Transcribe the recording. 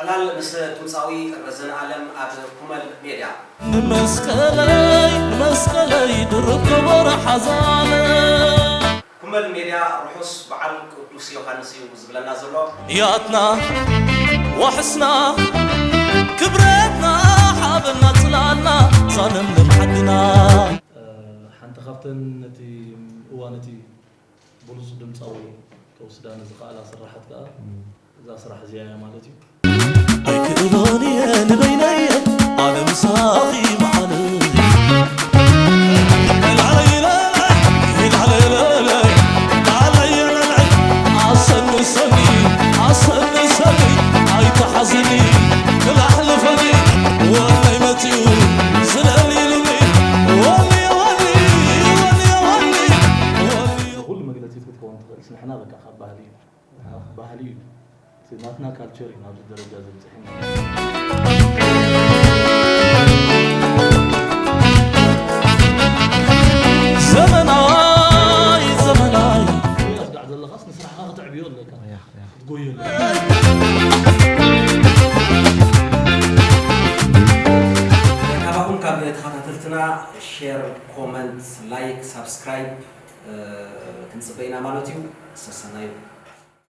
ዕላል ምስ ድምፃዊ ረዘነ ኣለም ኣብ ኩመል ሜድያ። ንመስቀለይ ንመስቀለይ ድርብ ከበሮ ሓዛነ። ኩመል ሜድያ ርሑስ በዓል ቅዱስ ዮሃንስ እዩ ዝብለና ዘሎ። ያትና ዋሕስና ክብረትና ሓበና ጽላልና ሳለምለም ሓድና። ሓንቲ ካብተን ነቲ እዋን እቲ ብሉጽ ድምጻዊ ከውስዳ ንዝኸኣላ ስራሓት ከኣ እዛ ስራሕ እዚኣ እያ ማለት እዩ። ኣይክእሎን እየ ንበይነየ ኣነ ምሳኺ መዓልቲ። ኣሰኒ ሰኒ ኣሰኒ ሰኒ ኣይትሓዝኒ ክላሕልፈኒ ወለይ መፅዩ ስለኒ ኢሉኒ ወኒ ወኒ ወኒ ወኒ ወኒ ኩሉ መግለፂት ክትከውን ትኽእልስ ንሕና በቃ ካብ ባህሊ እዩ። ባህሊ እዩ። እቲ ናትና ካልቸር እዩ ናብዚ ደረጃ ዘብፅሐና። ዘመናይ ዘመናይ ኣስጋዕ ዘለኻስ ንስራሕኻ ክተዕብዮ ኣለካ ክትጎዮ ኣለካ። ካባኹም ካብ ተኸታተልትና ሼር፣ ኮመንት፣ ላይክ፣ ሳብስክራይብ ክንፅበ ኢና ማለት እዩ። ሰሰናዩ።